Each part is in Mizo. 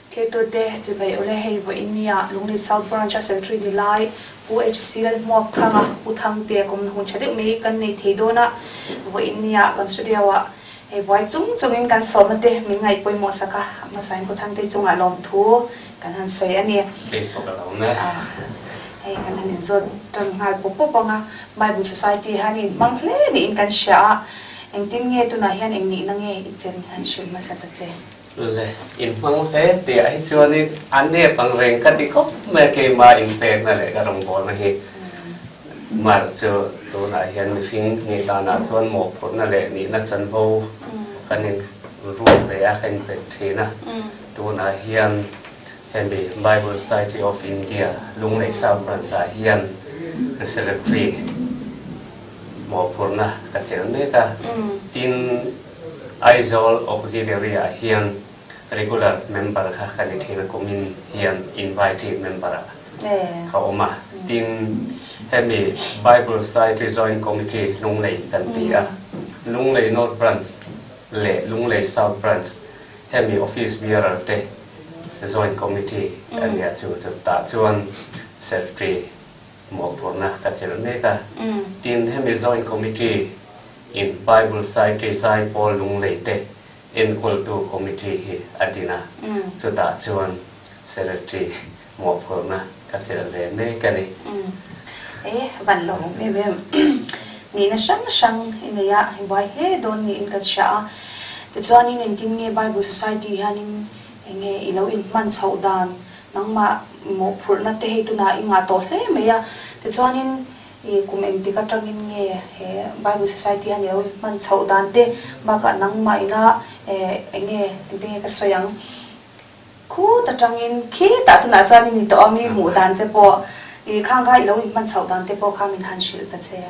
Thiltute chibai ule hei vawiin nia Lunglei South Branch a Secretary ni lai Pu HC Lalhmuakthanga Pu Thangtea kawmna hun tha deuh mai kan nei thei dawn a, vawiin nia kan studio ah hei buai chung chungin kan sawmna te min ngaih pawimawh sak a, a hmasain Pu Thangte chungah lawmthu kan han sawi a ni. Kei pawh ka lawm e. Hei kan han inzawt tan nghal pawp pawp ang a, Bible Society hian inhmang hle niin kan hria a, engtin nge tunah hian eng nihna nge i chen han hrilh hmasa ta che? Le, inhmang hle tih ah hi chuanin a nep ang reng ka ti khawp mai a, keimah inpekna leh ka rawngbawlna hi mar chu tunah hian mihring nih danah chuan mawhphurhna leh nihna chanvo kan inruat ve a, ka inpek thin a, tunah hian hemi Bible Society of India Lunglei South Branch ah hian Secretary mawhphurhna ka chelh mek a, tin, Aizawl Auxiliary ah hian regular member kha ka ni thin a, kumin hian invitee member ah ka awm a. Tin, hemi Bible Society Joint Committee Lunglei kan ti a, Lunglei North Branch leh Lunglei South Branch hemi office bearer te Joint Committee a nia chu chu tah chuan Secretary mawhphurhna ka chelh mek a. Tin, hemi Joint Committee In Bible Society Zaipawl Lunglei te enkawltu committee hi a din a, chutah chuan Secretary mawhphurhna ka chelh ve mek a ni. E, van lo awm em em. Nihna hrang hrang i nei a, i buai hle dawn niin kan hria a. Tichuanin engtin nge Bible Society hianin enge i lo inhman chhoh dan, nangmah mawhphurhna te hei tunah i ngah tawh hle mai a. Tichuanin I kum engtik atangin nge he Bible Society hian i lo inhman chhoh dan te bakah nangmah ina enge engtin nge ka sawi ang khut atangin khitah tunah chuan i ni tawh a mi hmuh dan che pawh i khang kha i lo inhman chhoh dan te pawh kha min han hrilh ta che.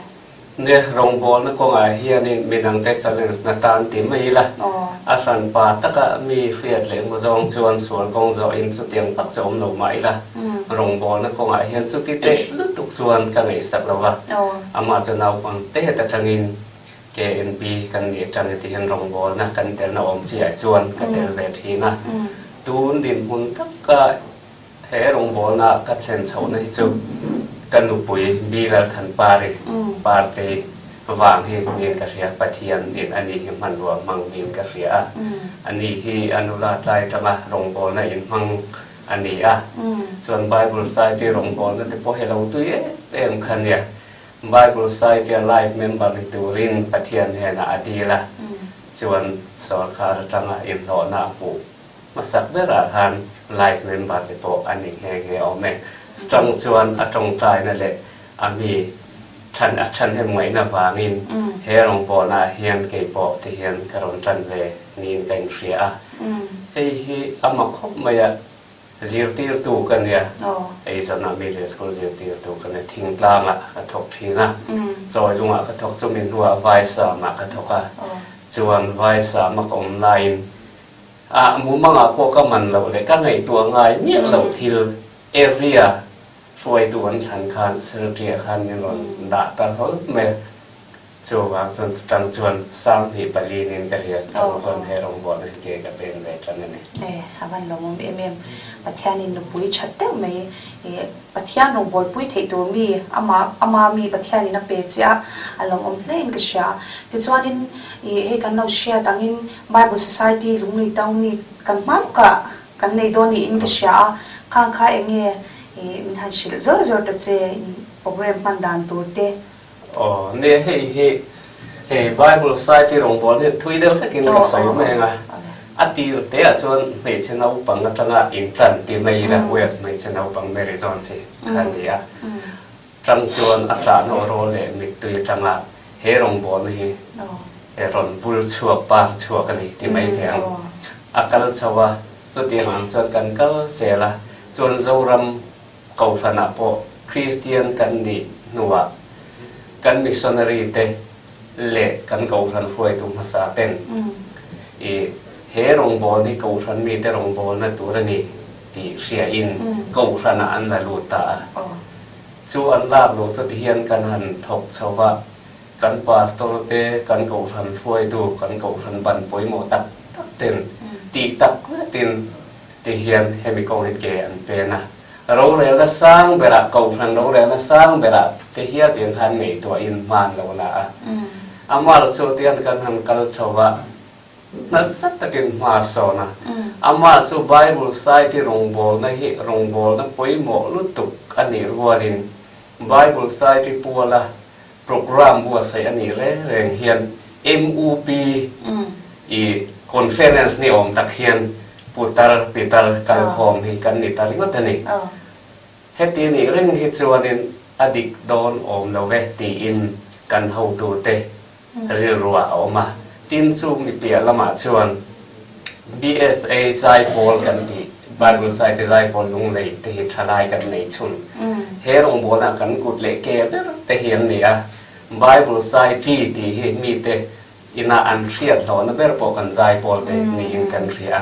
Nge rawngbawlna kawngah hianin midangte challenge na tan ti mai ila a hranpa taka mi hriat leh hmu zawng chuan sual kawng zawhin chutiang vak chu awm lo mah ila. Rawngbawlna kawngah hian chuti teh lutuk chuan ka ngaihsak lo va, amah chu naupang tet atangin KNP kan nih atang heti hian rawngbawlna kan telna awm chiah chuan ka tel ve thin a. Tun dinhmun taka he rawngbawlna ka thlen chhohna hi chu ka nupui Bilalthanpari Partei vang hi niin ka hria, Pathian in ani hi hmanrua hmang niin ka hria a. Ani hi a nula tlai atanga rawngbawlna inhmang a ni a. Chuan Bible Society rawngbawlna te pawh hi lo tui em em kha nia. Bible Society a life member ni turin Pathian hnenah a dil a, chuan sawrkar atanga inhlawhna a hmuh hmasak berah khan life member te pawh a ni nghe nghe awm e. Chutang chuan a tawngtaina leh a mi than a thanhem ngaihna vangin he rawngbawlnaah hian kei pawh ti hian ka rawn tan ve niin ka inhria a. Hei hi a mak khawp mai a, zirtirtu ka nia, eizawnah mi leh school zirtirtu ka nia, thingtlangah ka thawk thin a, chawilungah ka thawk, chumi hnuah Vaisamah ka thawk a, chuan Vaisama ka awm laiin ah mumangah pawh ka man loh leh ka ngaihtuah ngai miah loh thil area hruaitu an thlan khan Secretary ah khan min rawn dah ta hlawl mai a. Chuvang chuan chutang chuan 24 niin ka hria, chutang chuan he rawngbawlna hi ke ka pen ve tan a ni. E, a van lawmawm em em. Pathianin nupui that deuh mai i Pathian rawngbawlpui theih tur mi ama ama mi Pathianin a pe che a, a lawmawm hle in ka hria. Tichuanin i hei kan lo hriat angin Bible Society Lunglei Town mi kan hma lawkah kan nei dawn niin ka hria a, khang kha eng nge i min han hrilh zawr zawr ta che program hman dan tur te. Aw, nia hei hi hei Bible Society rawngbâwl hi thui deuh hlekin ka sawi mai ang a. A tir te ah chuan hmeichhe naupang aṭanga inṭan ti mai ila Wales hmeichhe naupang Mary Jones hi kha a ni a. Ṭang chuan a ṭahna aw rawl leh mittui aṭanga he rawngbâwlna hi rawn vul chhuak, par chhuak a ni ti mai thei ang. A kal chho a, chutiang ang chuan kan kal zel a, chuan Zoram Kohhranah pawh Kristian kan nih hnuah kan missionary te leh kan kohhran hruaitu hmasa ten i he rawngbâwl hi kohhran mite rawngbâwlna tur a ni tih hriain kohhranah an la lut ta a. Chu an lak loh chu tihian kan han thawk chho va, kan pastor te, kan kohhran hruaitu, kan kohhran ban pawimawh tak tak ten tih tak zetin. Ti hian hemi kawng hi ke an pen a. Rorelna sang berah, Kohhran rorelna sang berah te hial tiang khan ngaihtuahin hman lo la a. Amar chu tiang kan han kal chho a, nasa takin hma a sawn a. Amar chu Bible Society rawngbawlna hi rawngbawlna pawimawh lutuk a nih rualin Bible Society puala Programme buatsaih a nih reng reng hian MUP i conference ni awm tak hian putar pitar kalkhawm hi kan ni ta ringawt a ni. Heti nih reng hi chuanin a dik dawn awm lo ve tiin kan hotute rilruah a awm a. Tin chu mi piah lamah chuan BSA Zaipawl kan tih Bible Society Zaipawl Lunglei te hi thalai kan nei chhun. He rawngbawlna kan kut leh ke ber te hi an ni a. Bible Society tih hi mite ina an hriat hlawhna ber pawh kan Zaipawl te niin kan hria a.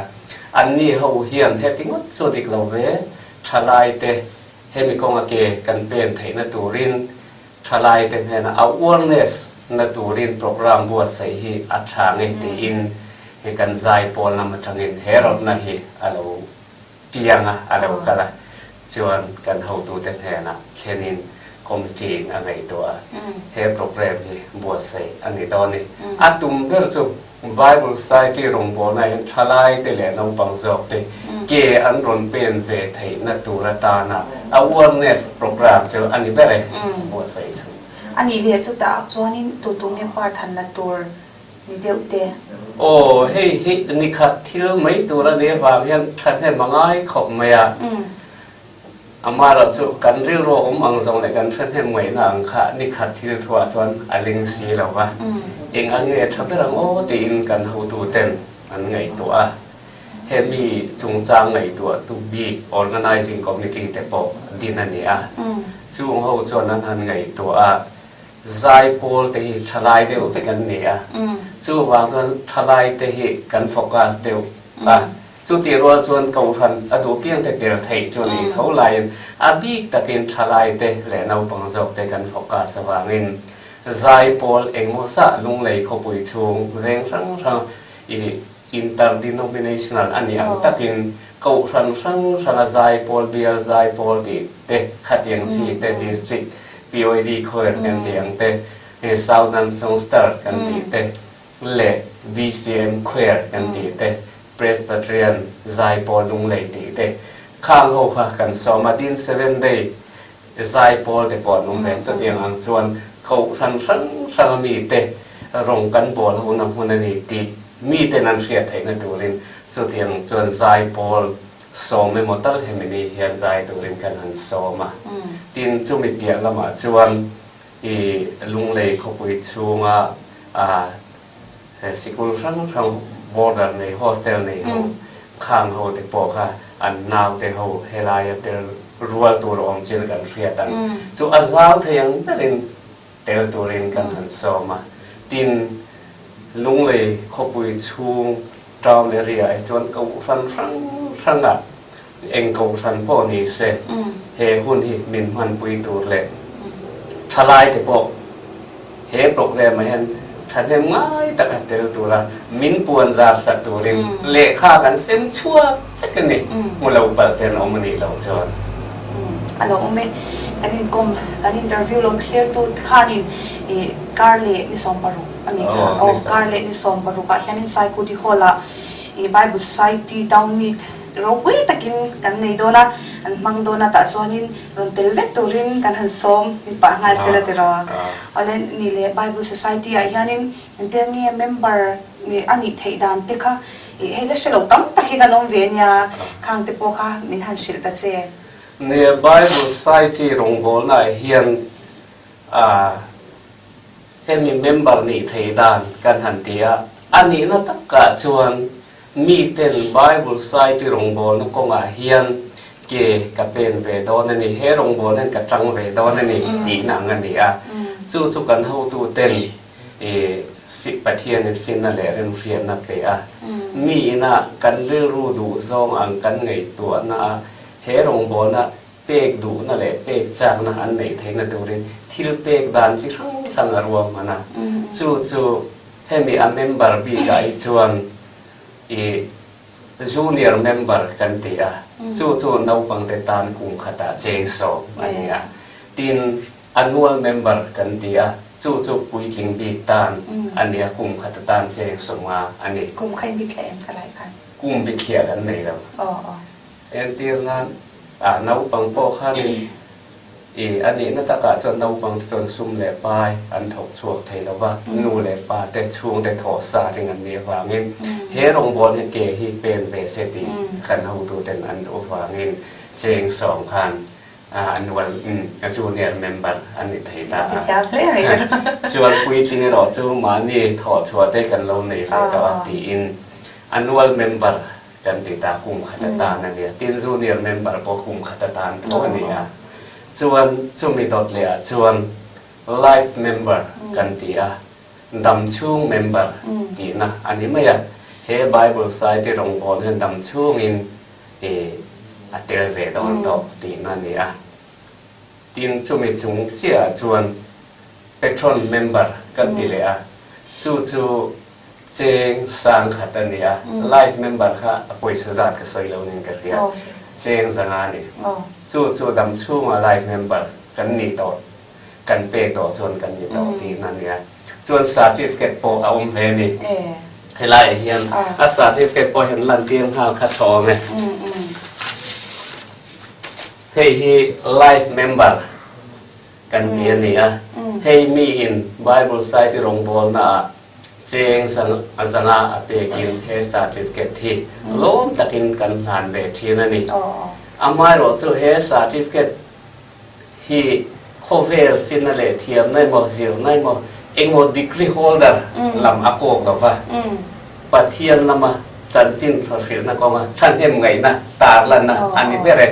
Anni ho hian heti ngawt chu dik lo ve, thalai te hemi kawnga ke kan pen theihna turin Thalai te hnena awareness na turin programme buatsaih hi a tha nge tiin he kan zai pawl lam atangin he rawtna hi a lo piang a, a lo kal a, chuan kan hotute hnenah thlenin committee in a ngaihtuah a, he programme hi buatsaih a ni dawn a ni. A tum ber chu Bible Society rawngbawlna hian thalaite leh naupang zawkte ke an rawn pen ve theihna tur atana awareness programme chu a ni ber e, buatsaih chu. A nih leh chutah chuanin tu tu nge part han la tur ni deuh te? Aw, hei hi nikhat thil mai tur a nih avang hian thahnem a ngai khawp mai a. Amaherawh chu kan rilru a awm ang zawng leh kan hrehnem ngaihna ang kha nikhat thil thuah chuan a ling si lo va, eng ang nge tha ber ang aw tiin kan hotuten an ngaihtuah a. He mi chungchang ngaihtuahtu bik Organising Committee te pawh din a ni a. Chung ho chuan an han ngaihtuah a, zaipawl te hi thalai deuh vek an ni a, chuvang chuan thalai te hi kan focus deuh a. Chutih rual chuan Kohhran a duh piangte tel theih chu nih tho laiin a bik takin thalaite leh naupang zawkte kan focus avangin zaipawl engmaw zah Lunglei khawpui chhung veng hrang hrang i interdenominational a nih ang takin Kohhran hrang hranga zaipawl bial zaipawl tih te khatiang chi te district POD choir kan tih ang te Southern Songster kan tih te leh BCM Choir kan tih te, Presbyterian Zaipawl Lunglei tih te, khang ho kha kan sawm a, tin Seven Day Zaipawl te pawh an awm ve. Chutiang ang chuan Kohhran hrang hrang a mi te rawng kan bawl ho na hmun a ni tih mi ten an hriat theihna turin chutiang chuan Zaipawl sawm emaw tal hemi ni hian zai turin kan han sawm a. Tin chumi piah lamah chuan I Lunglei khawpui chhunga sikul hrang hrang border nei hostel nei ho khang ho te pawh kha an naute ho helaia tel rual tur awm chin kan hriat ang chu a zau thei ang berin tel turin kan han sawm a. Tin, Lunglei khawpui chhung town area ah hi chuan kohhran hrang hrangah Eng kohhran pawh ni se, he hun hi min hmanpui tur leh thalaite pawh he programme ah hian thahnem ngai taka tel tura min puan zar sak turin lehkha kan sem chhuak vek a ni. Hmu lo palh te an awm a nih loh chuan. A lo awm e. Kan inkawm, kan interview lo thlir tu khanin i kar leh ni 16 a nih kha. Aw, kar leh ni 16 ah hianin Saikudi Hall ah i Bible Society Town Meet Ropui takin kan nei dawn a, an hmang dawn a, tah chuanin rawn tel vek turin kan han sawm ni pah nghal sela tiraw. Awle ni leh Bible Society ah hianin engtia nge member nih a nih theih dan te kha ih hei la hre lo tam tak hi kan awm ve ania, khang te pawh kha min han hrilh ta che. Nia Bible Society rawngbawlna ah hian ah hemi member nih theih dan kan han ti a, a nihna takah chuan Miten Bible Society rawngbawlna kawngah hian ke ka pen ve dawn a ni, he rawngbawlna hian ka tang ve dawn a ni tihna ang a ni a. Chu chu kan hotuten i Pathianin finna leh remhriatna pe a. Mi ina kan rilru duh zawng ang kan ngaihtuahna a, he rawngbawlna pek duhna leh pek chakna an neih theihna turin thil pek dan chi hrang hrang a ruahman a. Chu chu Hemi a member bikah hi chuan i. Junior member kan ti a, chu chu naupangte tan kum khatah cheng sawm a ni a. Tin, annual member kan ti a, chu chu puitling bik tan a ni a, kum khat atan cheng sawmnga a ni. Kum kha in bithliah em ka lai khan? Kum bithliah kan nei lo. Entir nan, ah naupang pawh khanin I a nihna takah chuan naupangte chuan sum leh pai an thawk chhuak thei lo va, nu leh pa te, chhungte thawh sa ring an nih avangin he rawngbâwl hi ke hi pen ve se tih kan hotuten an duh avangin cheng sawm khan annual junior member an ni thei ta a. Chuan puitling erawh chu mahni thawh chhuah te kan lo nei ve tawh a tiin annual member Kan ti ta kum khat atan a nia. Tin junior member pawh kum khat atan tho a ni a. Chuan chumi dawt leh ah chuan life member kan ti a, dam chhung member tihna a ni mai a. He Bible Society rawngbâwl hian dam chhungin i a tel ve dawn tawh tihna a ni a. Tin chumi chung chiah ah chuan patron member kan ti leh a, chu chu Cheng sang khat a ni a, life member kha a pawisa zat ka sawi lo nin ka hria, cheng zanga a ni. Chu chu dam chhunga life member kan nih tawh, kan pek tawh chuan kan ni tawh tihna a ni a. Chuan certificate pawh a awm ve a ni. Helaiah hian a certificate pawh hian lantir nghal kha tha awm e. Hei hi life member. Kan ti a ni a, hei miin Bible Society rawngbawlnaah cheng zanga a pekin he certificate hi lawm takin kan hlan ve thin a ni. Amaherawh chu he certificate hi khawvel fina leh thiamna emaw zirna emaw engmaw degree holder lam a kawk lo va, Pathian lama chanchin hrilhna kawnga thahnem ngaihna tarlanna a ni ber e,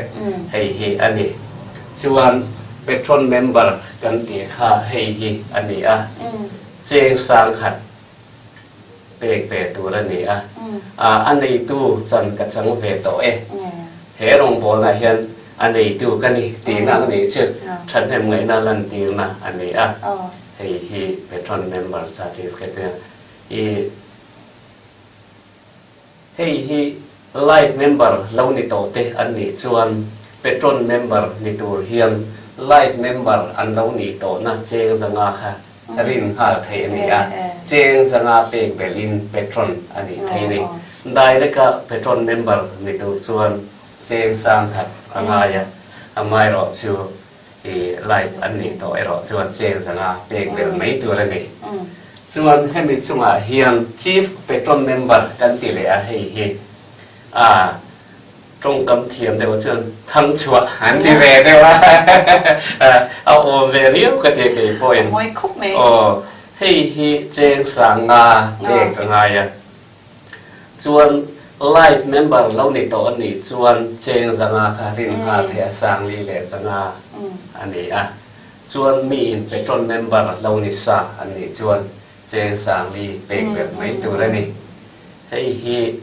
hei hi a ni. Chuan Patron member kan tih kha hei hi a ni a, cheng sang khat pek ve tur a ni a, a neitu chan ka chang ve tawh e, he rawngbawlnah hian a neitu ka ni tihna ang nih chu thahnem ngaihna lantirna a ni a, hei hi Patron member certificate nia i. Hei hi Life member lo ni tawh te an nih chuan Patron member ni tur hian Life member an lo nih tawhna cheng zanga kha rin nghal theih a ni a, cheng zanga pek belhin Patron a nih thei a ni. Direct a Patron member ni tur chuan cheng sang khat a ngai a, amaherawh chu I life an nih tawh erawh chuan cheng zanga pek belh mai tur a ni. Chuan hemi chungah hian Chief Patron Member kan ti leh a, hei hi a tawngkam thiam deuh chuan thang chhuah an ti ve deuh a, a awm ve riau ka ti kei pawhin. Aw, hei hi cheng sanga pek a ngai a. Chuan life member lo ni tawh a nih chuan cheng zanga kha rin nghal theih a sangli leh zanga a ni a. Chuan mi in patron member lo ni sa an nih chuan cheng sangli pek ber mai tur a ni. Hei hi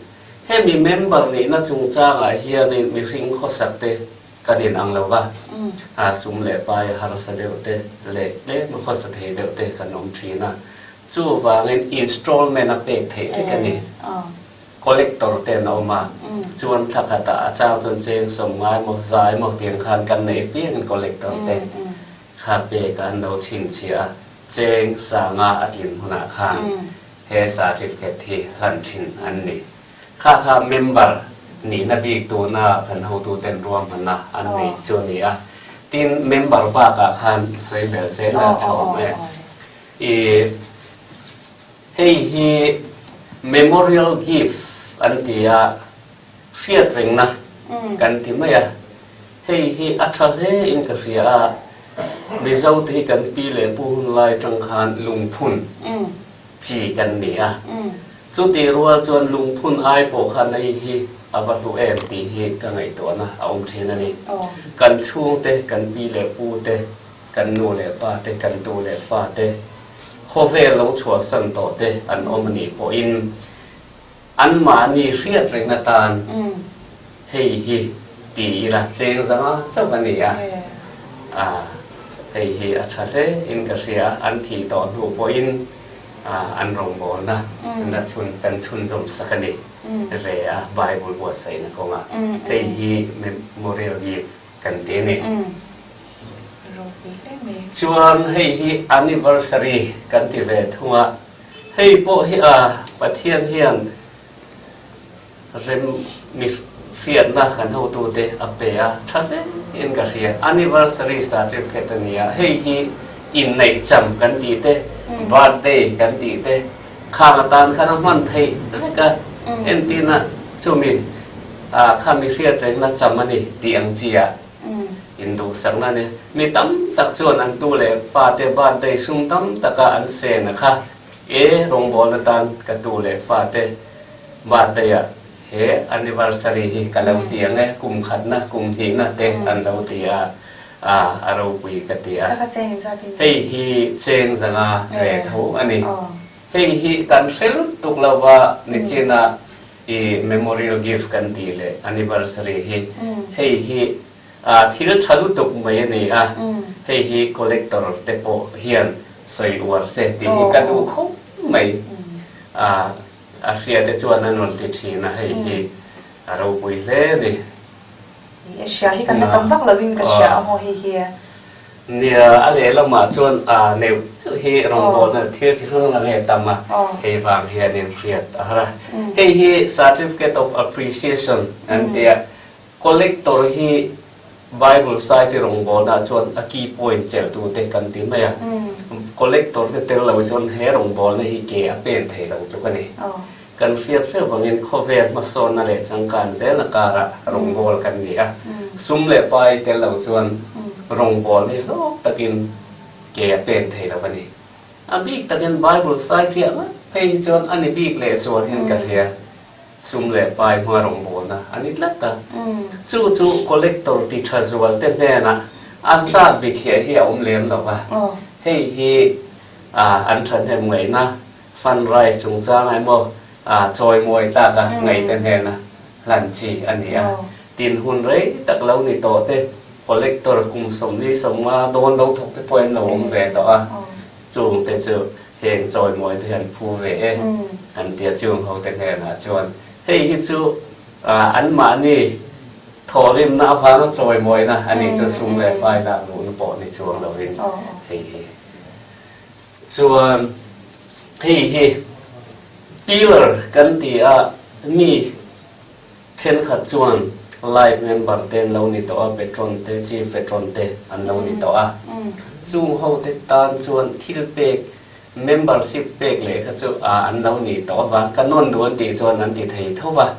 hemi member nihna chungchangah hianin mihring khawsak te kan inang lo va, a sum leh pai harsa deuh te leh tlem a khawsa thei deuh te kan awm thin a. Chuvangin installment a pek theih vek a ni. Collector te an awm a, chuan thla khatah a chang chuan cheng sawm ngai maw, zai maw tiang khan kan neih apiangin collector te kha pek a an lo chhinchhiah a, cheng sanga a tlin hunah khan he certificate hi hlan thin an ni. Kha kha member nihna bik tuna kan hotuten ruahmanna an neih chu a ni a. Tin, member bakah khan sawi bel zel a tha awm e. I hei hi memorial gift an ti a, hriat rengna kan ti mai a. Hei hi a tha hle in ka hria a, Mizo te hi kan pi leh pu hun lai atang khan lungphun chi kan ni a. Chutih rual chuan lungphun ai pawh khan hei hi a va hlu em tih hi ka ngaihtuahna a awm thin a ni. Kan chhungte, kan pi leh pu te Kan nu leh pa te, kan tu leh fa te, khawvel lo chhuahsan tawh te an awm a nih pawhin anmahni hriat reng atan hei hi ti ila cheng zanga chauh a ni a, a hei hi a tha hle in ka hria a, an thih tawh hnu pawhin. An rawngbawlna na chhun kan chhunzawm sak a ni ve a, Bible buatsaihna kawnga hei hi memorial gift kan ti a ni. Chuan hei hi anniversary kan ti ve thung a, hei pawh hi a Pathian hian Rem mi hriatna kan hotute a pe a, tha hle in ka hria. Anniversary certificate a ni a, hei hi inneih cham kan tih te, birthday kan tih te khang atan khan a hman theih vek a, entina chumi kha mi hriat rengna cham a ni tih ang chi ah induhsakna a ni. Mi tam tak chuan an tu leh fate birthday sum tam taka an sen a kha, e rawngbawl atan ka tu leh fate Birthday-ah he anniversary hi ka lo ti ang e, kum khatna, kum hnihna te an lo ti a, a ropui ka ti a. Hei hi cheng zanga ve tho a ni. Hei hi kan hre lutuk lo va, nichina i memorial gift kan tih leh anniversary hi, hei hi thil tha lutuk mai a ni a, hei hi collector te pawh hian sawi uar se tih hi ka duh khawp mai. A hria te chuan an rawn ti thin a, hei hi a ropui hle a ni. I hria hi kan la tam vak lovin ka hria a maw hei hi. Nia, a lehlamah chuan a neuh neuh hi rawngbawlna thil chi hrang hrang nge tam a, hei vang hianin hriat a har a. Hei hi Certificate of Appreciation an ti a, Collector hi Bible Society rawngbawlnaah chuan a key point chelhtute kan ti mai a. Collector te tel lo chuan he rawngbawlna hi ke a pen thei lo tluk a ni. Kan hriat hreuh vangin khawvel hmasawnna leh changkan zelna karah rawngbâwl kan ni a. Sum leh pai tel lo chuan rawngbâwl hi hlawk takin ke a pen thei lo a ni. A bik takin Bible Society ah ngat phei hi chuan a ni bik lehzual hian ka hria. Sum leh pai hma rawngbawlna a ni tlat a. Chu chu collector ti tha zual te hnenah a zat bithliah hi a awm lem lo va. Hei hi an thahnem ngaihna fund raise chungchangah emaw chawimawi tlaka ngaihte hnena hlan chi a ni a. Tin hun rei tak lo ni tawh te collector kum 49 dawn lo thawk te pawh an lo awm ve tawh a. Chungte chu Heng chawimawi te hian phu ve e an ti a, chung ho te hnenah chuan hei hi chu anmahni thawhrimna avanga chawimawina a nih chu sum leh pai lak luhna pawh ni chuang lovin hei hi chuan hei hi pillar kan ti a mi Thenkhat chuan life member te an lo ni tawh a, patron te, chief patron te an lo ni tawh a. Chung ho te tan chuan thil pek, membership pek leh kha chu an lo ni tawh avang ka nawn duh an tih chuan an ti thei tho va,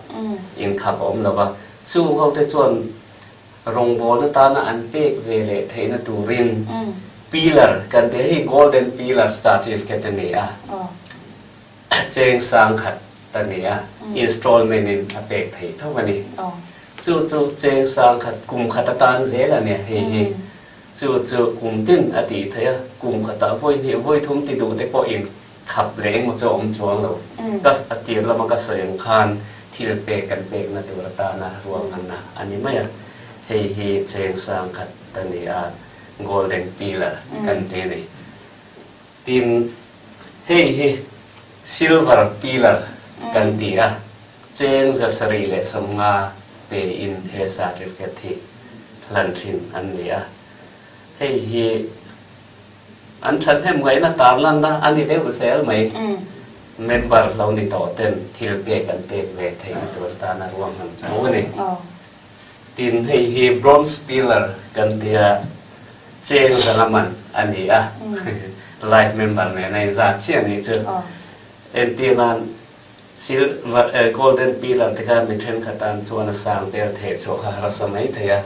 inkhap a awm lo va. Chung ho te chuan rawngbawlna tana an pek ve leh theihna turin pillar kan ti a, hei golden pillar certificate a ni a. Cheng sang khat a ni a, installment in a pek theih tho a ni. Chu chu cheng sang khat kum khat atan zel a nia hei hi. Chu chu kum tin a tih theih a, kum khatah vawi hnih vawi thum ti duh te pawh in khap leh engmaw chu a awm chuang lo. Ka a tir lama ka sawi ang khan thil pek kan pekna tur atana ruahmanna a ni mai a. Hei hi cheng sang khat a ni a, golden pillar kan ti a ni. Tin, hei hi silver pillar kan ti a, cheng 750 pe in he certificate hi hlan thin an ni a. Hei hi an thahnem ngaihna tarlanna a ni deuh zel mai. Member lo ni tawh ten thil pek an pek ve theihna tur atana ruahman tho a ni. Tin, hei hi bronze pillar kan ti a, cheng zanga man a ni a, life member nen a inzat chiah a nih chu. Entir nan silver eh golden pillar te kha mi thenkhat tan chuan a sang tel theh chhuah kha harsa mai thei a,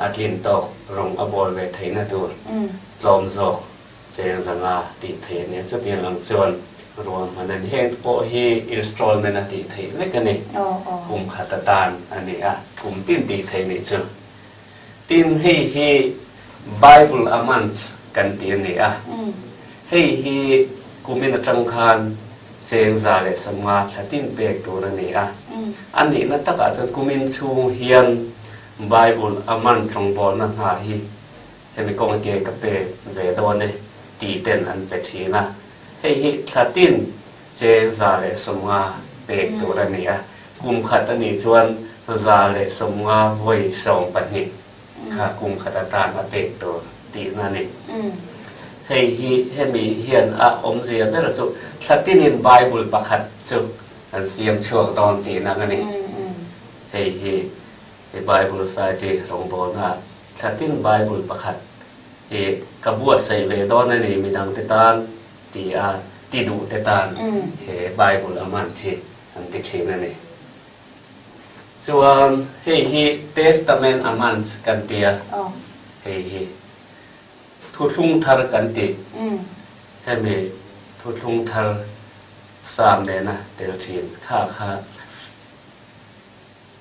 a tlin tawk rawng a bawl ve theihna tur tlawm zawk. Cheng zanga tih theih a nia. Chutiang ang chuan ruahman a ni. Heng pawh hi installment a tih theih vek a ni. Kum khat atan a ni a, kum tin tih theih nih chu. Tin, hei hi Bible a month kan ti a ni a. Hei hi kumin atang khan cheng 150 thla tin pek tur a ni a. A nihna takah chuan kumin chhung hian Bible a month rawngbawlna hna hi Hemi kawng ke ka pe ve dawn e tih ten an pe thin a. Hei hi thla tin cheng 150 pek tur a ni a, kum khat a nih chuan 150 vawi 12 kha kum khat atan a pek tur tihna a ni. Hei hi hemi hian a awmzia ber chu thla tinin Bible pakhat chu an siam chhuak dawn tihna a ni. Hei hi Bible Society rawngbawlna thla tin Bible pakhat hi ka buatsaih ve dawn a ni midangte tan ti a ti duh te tan he Bible a man thi an ti thin a ni. Chuan hei hi Testament a man kan ti a, hei hi Thuthlung thar kan ti. Hemi Thuthlung thar Psalm nena tel thin kha kha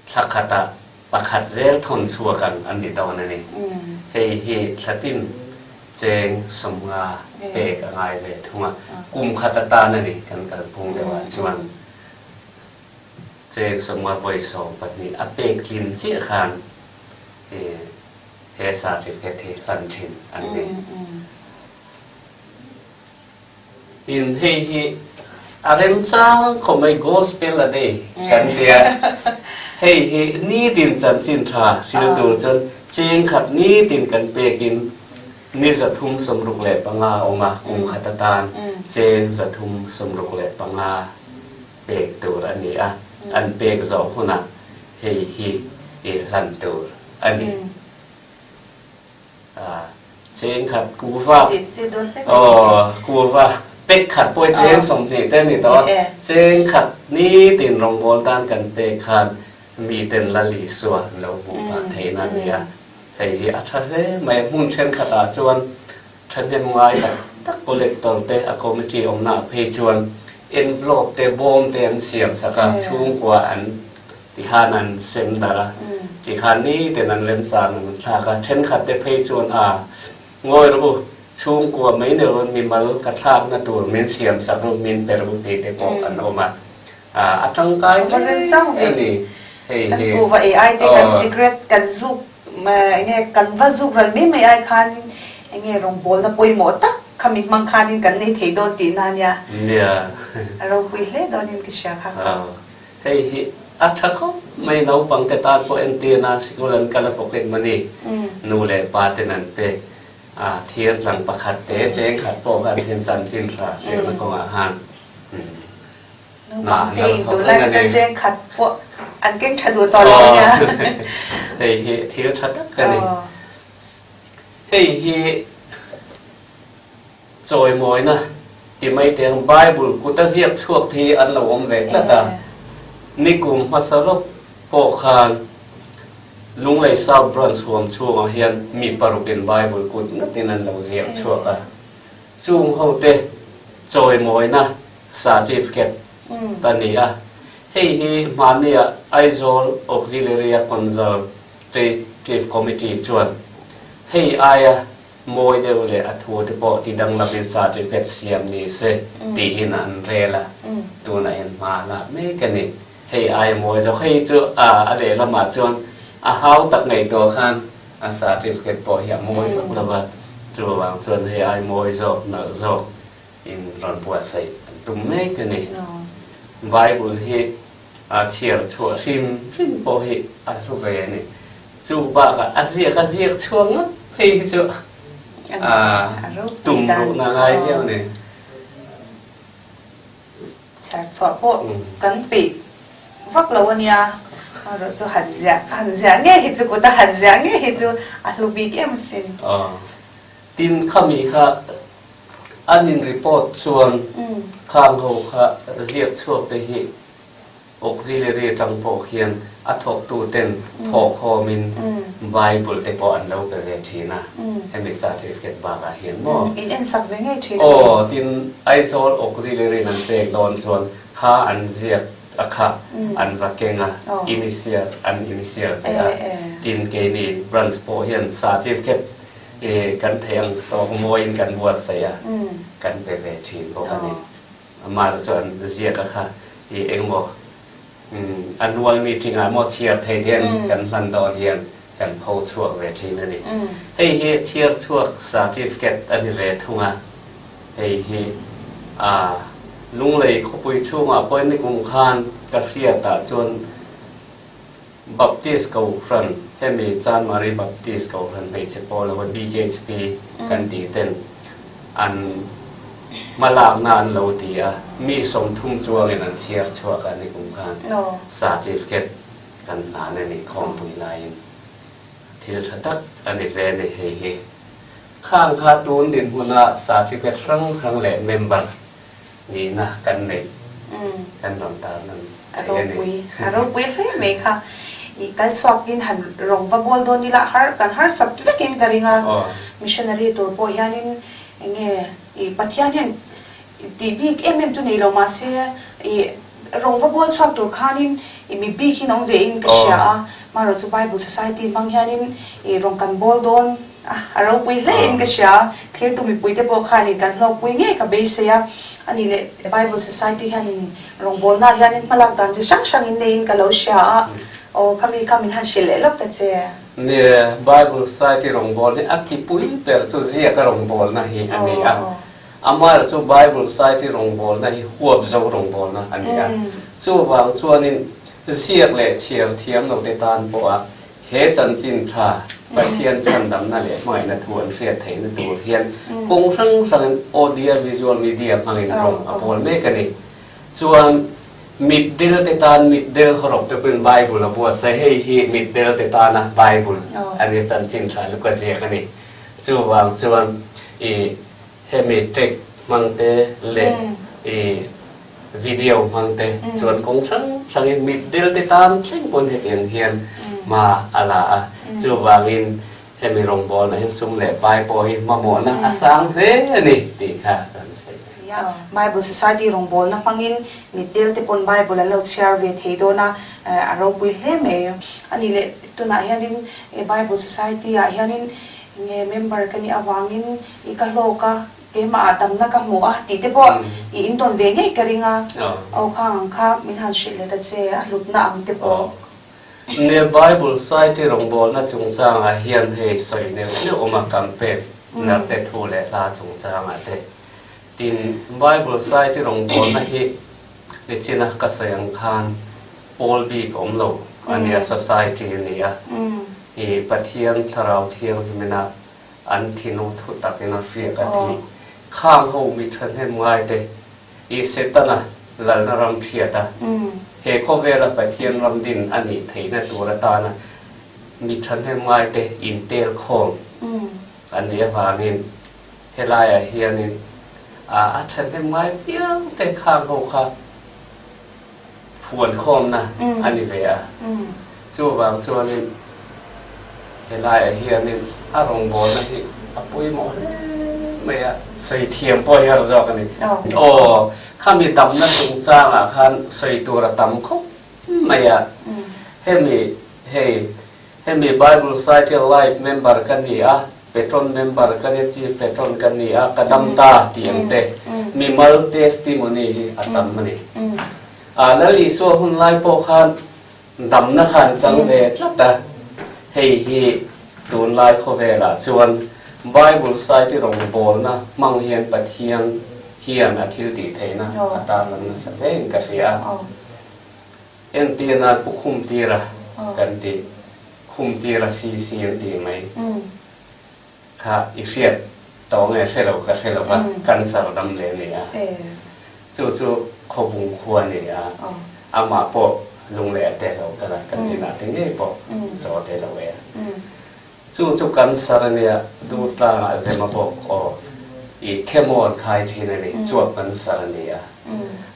Thla khatah pakhat zel thawn chhuak ang an ni dawn a ni. Hei hi thla tin cheng 50 pek a ngai ve thung a, kum khat atan a ni kan kalphung deuhah chuan cheng 50 vawi 12 a pek tlin chiah khan he certificate hi hlan thin an ni. Tin, hei hi a remchang khawp mai, Gospel a day kan tia. Hei hi nitin chanchin tha hril tur chuan cheng khat nitin kan pekin ni 365 a awm a, kum khat atan cheng 365 pek tur a ni a. An pek zawh hunah hei hi i hlan tur a ni. Cheng khat kuva aw kuva pek khat pawh cheng 20 te ni tawh a, cheng khat nitin rawngbawl tan kan pek khan miten Lal Isua an lo hmuh phah theihna a ni a, hei hi a tha hle mai a, hmun thenkhatah chuan thahnem ngai tak tak collector te a committee awmna ah phei chuan envelope te bawm te an siam sak a, chhungkua an Tikhan an sem darh a, tikhan nitin an remchan an thlak a, thenkhat te phei chuan a ngawi rawh u, chhungkua mai ni rawh mimal ka thlakna tur min siam sak rawh, min pe rawh u tih te pawh an awm a, a tangkai hle a ni hei hi. Kan kuhva ei ai te kan cigarette kan zuk enge kan va zuk ral mai mai ai khanin enge rawngbawlna pawimawh tak khami hmang khanin kan nei thei dawn tihna a nia. Nia. A ropui hle dawnin ka hria kha kha. Hei hi a tha khawp mai, naupangte tan pawh entir nan sikul an kal a pocket money nu leh pa ten an pek a, thir tlang pakhat te cheng khat pawh khan hian chanchin hra hriatna kawngah khan hna an Naupangte lo in thawk tunlai reng a te chuan ni. cheng khat pawh an keng tha duh tawh lo a nia. Hei hi thil tha tak a ni. Hei hi Chawimawina ti mai te ang Bible kuta ziak chhuak te hi an lo awm ve tlat a. Nikum hmasa lawk pawh khan Lunglei South Branch huam chhungah hian mi parukin Bible kut ngatin an lo ziak chhuak a. Chung ho te chawimawina certificate a ni a. Hei hi hmania Aizawl Auxiliary a Consultative Committee chuan hei aia Mawi deuh leh a thu te pawh ti danglamin certificate siam ni se tiin an rel a, tunah hian hma a lak mek a ni. Hei aia mawi zawk, hei chu a lehlamah chuan a hau tak ngaihtuah khan a certificate pawh hi a mawi vak lo va, chuvang chuan hei aia mawi zawk, nalh zawk in rawn buatsaih an tum mek a ni. Bible hi a chhiar chhuah hrim hrim pawh hi a hlu ve a ni. Chu bakah a ziak a ziak chhuak ngawt phei hi chu a tum ruhna ngai viau a ni. Chhiar chhuah pawh kan peih vak lo a nia, amaherawh chu han ziah han ziah ngei hi chu kuta han ziah ngei hi chu a hlu bik em asin. Tin khami kha an in report chuan khang ho kha ziak chhuak te hi Auxiliary atang pawh khian a thawktu ten thawhkhawmin Bible te pawh an lo pe ve thin a, hemi certificate bakah hian maw? In ensak ve ngei thin a ni. Aw, tin Aizawl Auxiliary in an pek dawn chuan kha an ziak a kha an va keng a, initial an initial ve a, tin keini branch pawh hian certificate kan theih ang tawk mawiin kan buatsaih a, kan pe ve thin bawk a ni. Amah chuan ziak a kha i engmaw annual meeting ah maw chhiar thei te hian kan hlan dawn hian kan pho chhuak ve thin a ni. Hei hi chhiar chhuak certificate a ni ve thung a, hei hi A Lunglei khawpui chhungah pawhin nikum khan ka hriatah chuan Baptist Kohhran, hemi Chanmari Baptist Kohhran hmeichhe pawl ho BKHP kan tih ten an hmalakna an lo ti a, mi 30 chuangin an chhiar chhuak a nikum khan certificate kan hlan a ni khawmpui laiin. Thil tha tak a ni ve a ni hei hi. Khang kha tun dinhmuna certificate hrang hrang leh member nihna kan neih kan rawn tarlan thei a ni. A ropui hle mai kha. I kal chhuakin han rawng va bawl dawn ila har kan harsat vekin ka ring a. Missionary tur pawh hianin eng nge i Pathian hian tih bik em em chu nei lo mahse i rawng va bawl chhuak tur khanin i mi bik hi an awm ve in ka hria a. Marawh chu Bible Society hmang hianin i rawng kan bawl dawn a, a ropui hle in ka hria a. Thirtu mipuite pawh khanin kan hlawkpui ngei ka beisei a. A nih leh Bible Society hianin rawngbawlnaah hianin hmalak dan chi hrang hrangin neiin ka lo hria a. Aw khami kha min han hrilh leh lawk ta che. Nia, Bible Society rawngbawlna hi a kipui ber chu ziaka rawngbawlna hi a ni a. Amaherawh chu Bible Society rawngbawlna hi huap zo rawngbawlna a ni a. Chuvang chuanin ziak leh chhiar thiam lote tan pawha he chanchin tha Pathian chhandamna leh hmangaihna thu an hriat theihna tur hian kawng hrang hrangin audio visual media hmangin rawng a bawl mek a ni. Chuan mitdel te tan mitdel hawrawp te pawhin Bible a buatsaih hei hi mitdel te tana Bible a ni chanchin tha luka ziak a ni. Chuvang chuan i hemi track hmang te leh i video hmang te chuan kawng hrang hrangin mitdel te tan thleng pawn hetiang hian hma a la a. Chuvangin hemi rawngbawlna hian sum leh pai pawh hi hmamawhna a sang hle a ni tih kha kan sawi thei. Nia, Bible Society rawngbawlna hmangin mitdel te pawn Bible an lo chhiar ve thei dawn a, a ropui hle mai. A nih leh tunah hianin Bible Society ah hianin Nge member ka nih avangin i ka hlawk a, keimah ah damna ka hmu a tih te pawh i intawn ve ngei ka ring a, aw khang ang kha min han hrilh leh ta che, a hlutna ang te pawh. Nge Bible Society rawngbawlna chungchangah hian hei sawi neuh neuh awm a campaign narte thu leh hla chungchangah te. Tin, Bible Society rawngbawlna hi nichina ka sawi ang khan pawl bik awm lo a nia, society a ni a. I Pathian Thlarau Thianghlimina an thinu thu takin a hriak a thi. Khang ho mi thahnem ngai te, i Setana lalna ram thiat a, he khawvela Pathian ram din a nih theihna tur atana mi thahnem ngai te intel khawm a nih avangin helaiah hianin a thahnem ngai viau te khang ho kha Fuankhawmna a ni ve a. Chuvang chuanin helaiah hianin a rawngbawlna hi a pawimawh hle mai a, sawi thiam pawh hi har zawk a ni. Aw, khami damna chungchangah khan sawi tur a tam khawp mai a. Hemi hei Hemi Bible Society Life member ka ni a, Patron member ka ni, Chief Patron ka ni a, ka dam ta tih ang te, mimal testimony hi a tam a ni. A Lal Isua hun lai pawh khan damna kha an chang ve tlat a, hei hi tunlai khawvelah chuan Bible Society rawngbawlna hmang hian Pathian hian a thil tih theihna a tarlang nasa hlein ka hria a. Entir nan Pu Khumtira kan tih, Khumtira CC an tih mai kha i hriat tawh nge hre lo ka hre lo va, cancer dam leh a ni a. Chu chu Khawbung khua a ni a, amah pawh lung leh a te lo kal a, kan inah te ngei pawh chaw te lo ei a. Chu chu cancer a nia, Durtlangah Zemabawk aw i chemo an khai thin a ni, chuap cancer a ni a.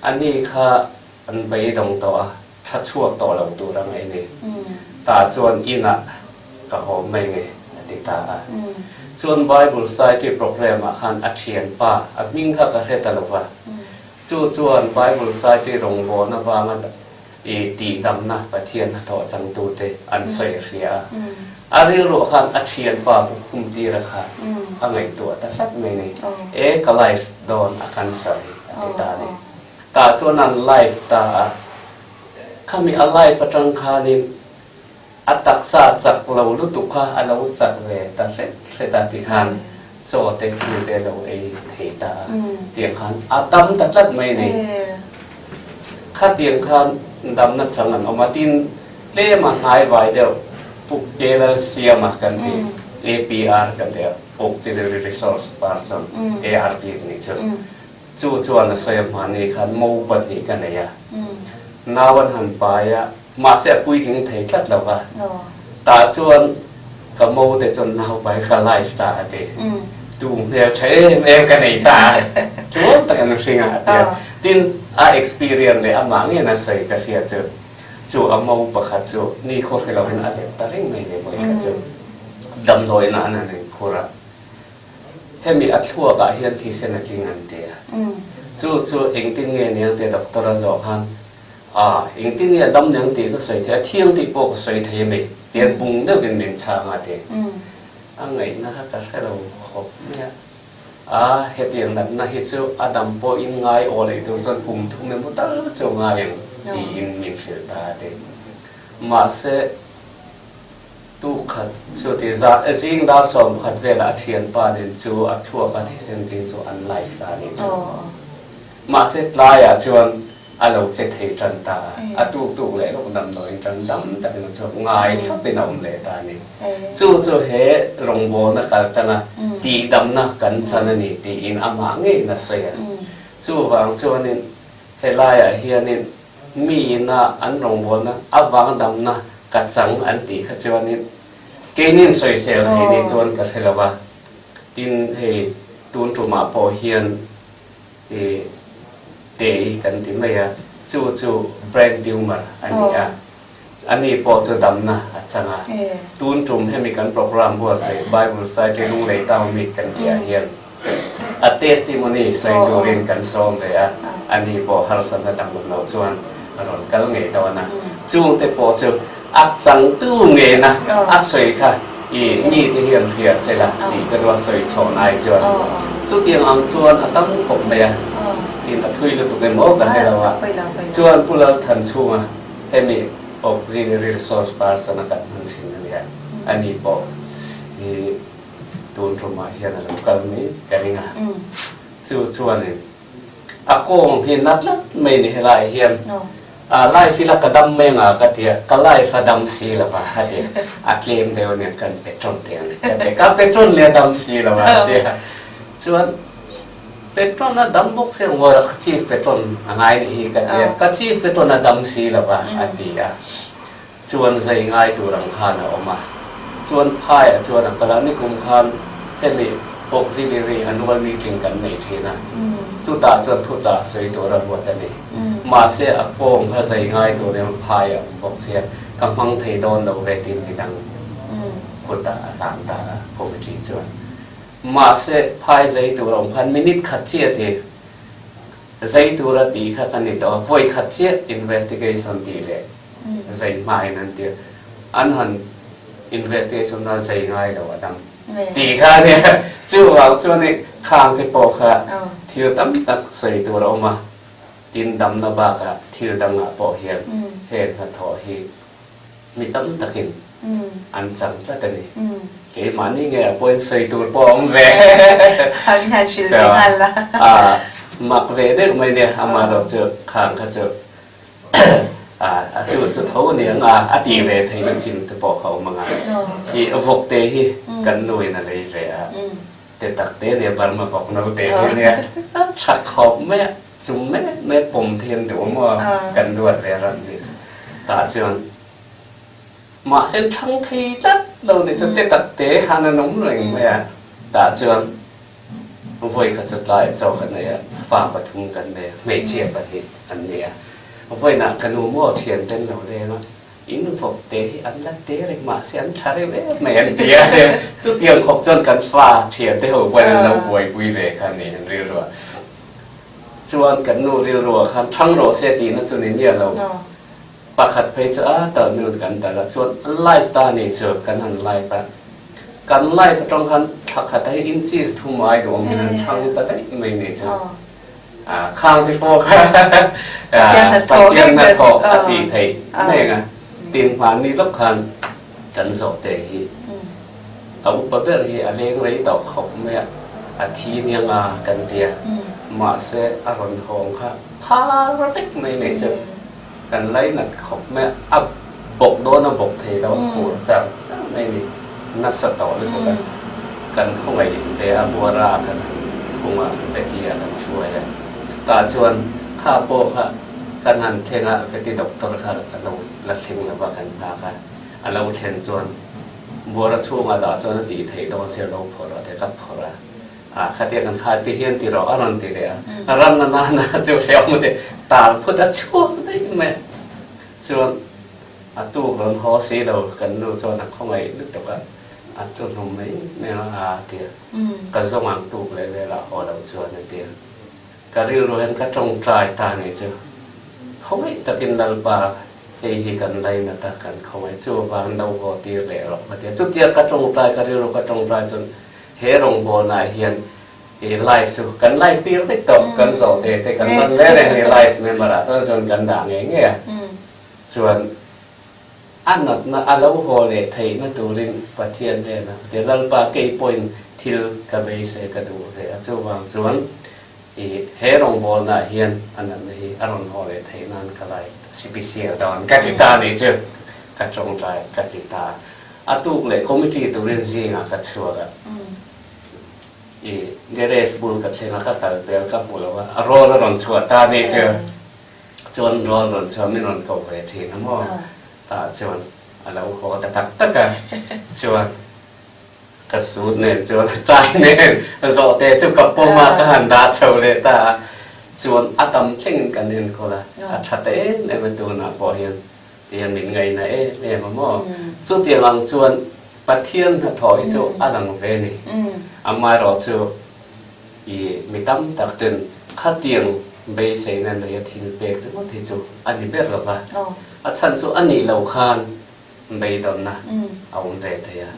Ani kha An beidawng tawh a, tha chhuak tawh lo tur ang ei ni. Tah chuan inah ka haw mai nge a ti ta a. Chuan Bible Society program ah khan a thianpa, a hming kha ka hre ta lo va, chu chuan Bible Society rawngbawlna vanga i tihdamna Pathian hnathawh changtute an sawi hria a. A rilruah khan a thianpa bu khumtira kha a ngaihtuah ta tlat mai ni. E ka life dawn a cancer hi a ti ta a ni. Tah chuan an live ta a, khami a live atang khanin a taksa chak lo lutuk kha a lo chak ve ta hret hret a tikhan Chaw te thil te lo ei thei ta a, tiang khan a dam ta tlat mai a ni. Khatiang khan damna chang an awm a, tin tlem a hnai vai deuh Pu Kelal Siama kan ti, APR kan ti a, Auxiliary Resource Person, ARP nih chu. Chu chuan a sawi a hmahni khan mo pahnih ka nei a, nau an han pai a, mahse a puitling thei tlat lo va, tah chuan ka mo te chuan nau pai ka life ta a ti, tu hmel tha em em ka nei ta a, tluang tak an hring a a ti a, tin a experience leh amah ngeiin a sawi ka hria chu, chu a mo pakhat chu ni khaw hre lovin a let ta reng mai ni vawi kha chu damdawiinah an han inphur a. Hemi a thluakah hian thisen a tling an ti a. Chu chu engtin nge niang tih doctor a zawh khan, A, engtin nge a dam niang tih ka sawi thei a, thiang tih pawh ka sawi thei a mi tian bung deuhin min chhang a ti. A ngaihna kha ka hre lo khawp mai a. A, hetiang natna hi chu a dam pawhin ngai aw leh tur chuan kum thum emaw tal chu ngai ang tiin min hrilh ta a ti. Mahse. Tuk khat chu ti zat e zing dar 11 velah a thianpa nen chu a thluak a thisen ching chu an live ta a nih chu. Mahse tlaiah chuan a lo che thei tan ta a, a tuk tuk leh lawk damdawiin tan dam takin a chhuak ngai thlapin a awm leh ta a ni. Chu chu he rawngbawlna kal tanga tihdamna kan chan a ni tiin amah ngeiin a sawi a. Chuvang chuanin helaiah hianin Mi ina an rawngbawlna avang damna ka chang an tih kha chuanin keinin sawisel thei ni chuan ka hre lo va. Tin, hei tun tumah pawh hian i tei kan ti mai a, chu chu brain tumor a ni a, ani pawh chu damna a chang a. Tun tum hemi kan program buatsaih Bible Society Lunglei Town Meet kan tihah hian, A testimony sawi turin kan sawm ve a, ani pawh harsatna danglam loh chuan a rawn kal ngei dawn a. Chungte pawh chu a changtu ngeina a sawi kha i mite hian hria sela tih ka duh a, sawi chhawn ai chuan chutiang ang chuan a tam khawp mai a, tin a thui lutuk em aw ka hre lo a. Chuan Pu Lalthanchhunga hemi auxiliary resource person a kan hman thin a nia, ani pawh i Tun tumah hian a lo kal mai ka ring a, chu chuanin a kawng hi na tlat mai ni helaiah hian life ila ka dam mai anga ka ti a, ka life a dam si lo va a ti a, a tlem deuh aniang kan petrol te ang ka ti a, ka petrol leh a dam si lo va a ti a, chuan petrol a dam bawk si ang ka chief petrol a ngai nih hi ka ti a, ka chief petrol a dam si lo va a ti a. Chuan zai ngai tur ang khan a awm a, chuan phaiah chuan a kal a, nikum khan hemi auxiliary annual meeting kan nei thin a, chutah chuan thuchah sawi tur a ruat a ni. Mahse a kawng kha zai ngai tur emaw phai a awm bawk sia, ka hmang thei dawn lo ve tiin midang kutah a hlan ta a committee chuan. Mahse phai zai tur a awm khan minute khat chiah ti zai tur a tih kha ka ni tawh a, vawi khat chiah investigation tih leh Zei hmain an ti a, an han investigation a zei ngai lo a dang tih kha a nia. Chuvang chuan i khang te pawh kha thil tam tak sawi tur a awm a, tin damna bakah thil dangah pawh hian heng hnathawh hi mi tam takin an chang tlat a ni. Keimahni nge a pawhin sawi tur pawh a awm ve. An han hrilh ve nghal la. Mak ve deuh mai nia, amah erawh chu khang kha chu A chu chu tho aniang a, a ti ve theihna chin te pawh kha awm ang a. I vawk te hi kan nu in a lei ve a, te tak te ania Burma vawk no te hi ania, a tha khawp mai a, chung mek mek pawm te hian duh maw kan duat ve ran ni. Tah chuan mahse thang thei tlat lo ni chu te tak te khan an awm reng mai a, tah chuan Vawi kha chu tlai chaw kan nei a, fa pathum kan nei a, hmeichhia pahnih an ni a. Vawiinah ka nu maw thian ten lo leng a, in vawk te hi an la te reng mahse an tha reuh em mai an ti a, chutiang khawp chuan kan fa thian te ho pawhin an lo buaipui ve kha a ni an rilruah. Chuan kan nu rilruah khan thang rawh se tihna chu ni miah lo, pakhat phei chu a talh minute kan talh a, chuan live ta a ni chu kan han live a. Kan life atang khan thla khat a hi inches thum ai duh awm in an chhang ta daih mai ni chu. Khang ti fawk a Pathian hnathawk a tih theih mai ang a. Tin hmanni lawk khan kan zawh te hi. A upa ber hi a leng rei tawh khawp mai a, a thi niang a kan ti a, mahse a rawn hawng kha phar vek mai nei chu kan lainat khawp mai a, a bawk dawn a bawk thei lo a khur char char mai a ni, nasa tawh lutuk a, kan khawngaih ve a buara ah kan han khung a, Veti ah kan hruai a, tah chuan kha pawh kha kan han thleng a, Veti doctor kha a lo la thleng lo va kan nghak a, a lo thlen chuan Buara chhungah dah chuan a tih theih dawn sia lo phawrh a te ka phawrh a, ah khatia kan khai ti hian ti rawh a rawn ti leh a, ran na nana chu hreawm a ti tar phut a chhuak daih mai a, chuan a tuk rawn haw si lo kan nu chuan a khawngaih lutuk a, a chu hlum mai mai a a ti a, ka zawng ang tuk leh velah haw lo chuan a ti a, ka rilru hian ka tawngtai ta ni chu khawngaih takin Lalpa Hei hi kan lainat a, kan khawngaih chu avangin lo haw tir leh rawh ka ti a. Chutia ka tawngtai, ka rilru ka tawngtai chuan he rawngbawlnaah hian i live chu kan live tir vek tawh, kan zawh te te kan man hle reng a ni live member ah chuan chuan kan dah ngei ngei a. Chuan a natna a lo haw leh theihna turin Pathian hnenah ka ti a, Lalpa kei pawhin thil ka beisei ka duh ve a, chuvang chuan I he rawngbawlnaah hian a natna hi a rawn haw leh theih nan ka lai sipisial dawn ka ti ta nih chu ka tawngtai ka ti ta. A tuk leh committee turin zingah ka chhuak a, i garage bul ka thleng a, ka kal pel ka hmu lo a, a rawl a rawn chhuah ta nih chu chuan rawl rawn chhuah min rawn ko ve thin a maw tah chuan a lo haw ta tak tak a chuan Ka sut nen chuan a tai nen zawhte chu ka pawm a, ka han dah chho leh ta a. Chuan a dam thlengin kan enkawl a, a tha ta em em a tunah pawh hian tihian min ngaihna em em a maw. Chutiang ang chuan Pathian hnathawh hi chu a lang ve a ni. Amaherawh chu i mi tam tak ten khatiang beiseina neia thil pek ringawt hi chu a ni ber lo va. A chhan chu a nih loh khan beidawnna a awm ve thei a.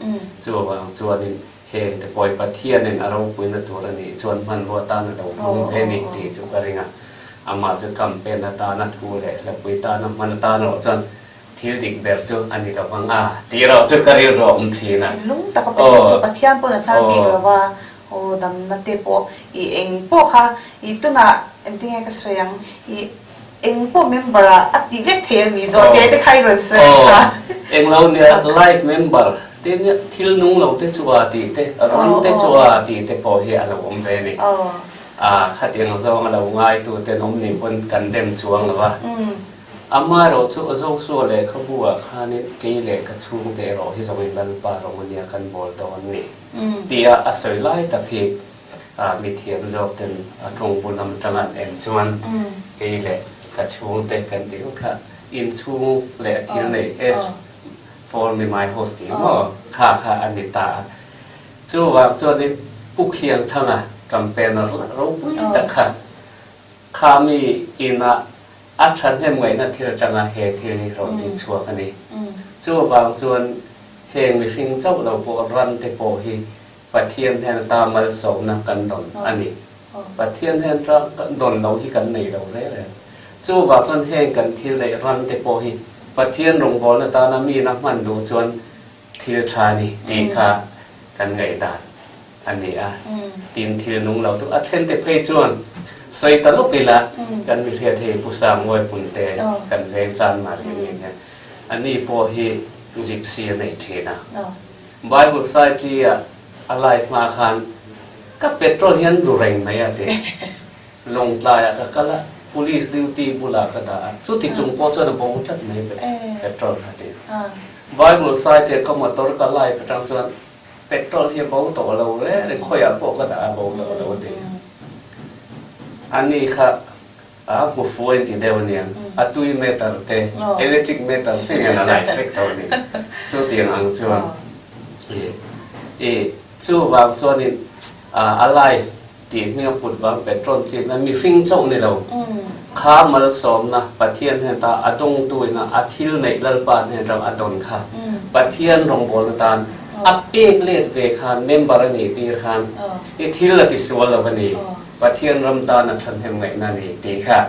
Chuvang chuanin heng te pawh hi Pathianin a ropuina tur a nih chuan hmanrua tan a lo hmang ve ni tih chu ka ring a. Amah chu campaign atana thu leh hlapui tana hman atan erawh chuan thil dik ber chu a ni lo vang a tih erawh chu ka rilru a awm thin a. Thinlung taka pek hi chu Pathian pawn a hnar bik lo va, aw damna te pawh i eng pawh kha i tunah engtinge ka sawi ang i Eng pawh member ah a ti vek thei a mi zawh te te kha i rawn sawi kha. Aw, eng lo nia life member te nia thil nung lo te chu a tih te ran te chu a tih te pawh hi a lo awm ve a ni. A khatiang zawng a lo ngai tu ten awm nih pawn kan dem chuang lo a. Amaherawh chu Joshua lehkhabu ah khanin kei leh ka chhungte erawh hi zawngin Lalpa rawng a nia kan bawl dawn ni tia a sawi lai tak hi Mithiam zawk ten a tawng bul lam atanga an en chuan kei leh ka chhungte kan tih ngawt kha inchhung leh a thil nei as for me my house tih maw kha kha a ni ta a. Chuvang chuanin Pu Khiangthanga campaigner ropui tak kha kha mi inah a thahnem ngaihna thil atanga he thil hi rawn ti chhuak a ni. Chuvang chuan heng mihring chauh lo pawh ran te pawh hi Pathian hnen ata malsawmna kan dawn a ni. Pathian hnen ata dawn lo hi kan nei lo reng reng. Chuvang chuan heng kan thil neih ran te pawh hi Pathian rawngbawlna tana mina hman duh chuan thil tha a ni tih kha kan ngaihdan a ni a. Tin, thil nung lo tu a then te phei chuan sawi ta lawk ila kan mi hriat hei Pu Sangmawi Punte kan veng chan mah rih ngei hian ani pawh hi gypsy a nei thin a. Bible Society ah a live hma khan ka petrol hi an ru reng mai a ti. Lawngtlai ah ka kal a, police duty bulah ka dah a, chuti chung pawh chuan a bo tlat mai petrol kha ti. Bible Society ah ka motor ka live atang chuan petrol hi a bo tawh lo reng reng, khawiah pawh ka dah a bo tawh lo a ti. Ani kha A hmu fu a inti deuh aniang, a tui meter te, electric meter thleng hian a light vek tawh a ni. Chutiang ang chuan i chuvang chuanin a life tih hming a put vang petrol chi na mihring chauh ni lo, kha malsawmna Pathian hnen ta a dawngtu ina a thil neih Lalpa hnen atang a dawn kha Pathian rawngbawlna tan a pek let ve khan member a nih tir khan i thil a tisual lo a ni. Pathian ram tan a thahnem ngaihna a ni tih kha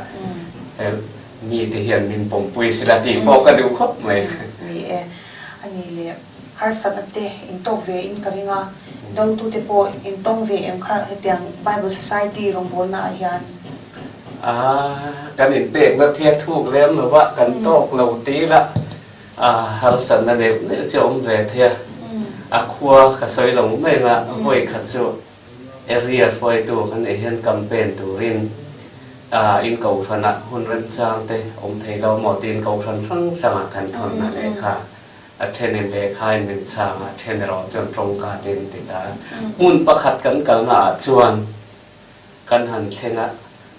mite hian min pawmpui sila tih pawh ka duh khawp mai. Ni e. A nih leh harsatna te intawk ve in ka ring a, dotute pawh intawng ve em kha hetiang Bible Society rawngbawlna ah hian? A, kan inpekna thia thuk lem lo va, kan tawk lo ti ila a harsatna neuh neuh chu a awm ve thei a. A khua ka sawi lo mai ang a, vawi khat chu Area hruaitu kan neih hian campaign turin in kohhranah hun remchang te awm thei lo maw tiin kohhran hrang hrangah kan thawn a lehkha a thenin lehkhain min chhang a, then erawh chuan tawngka te an ti ta a. Hmun pakhat kan kalna ah chuan kan han thleng a,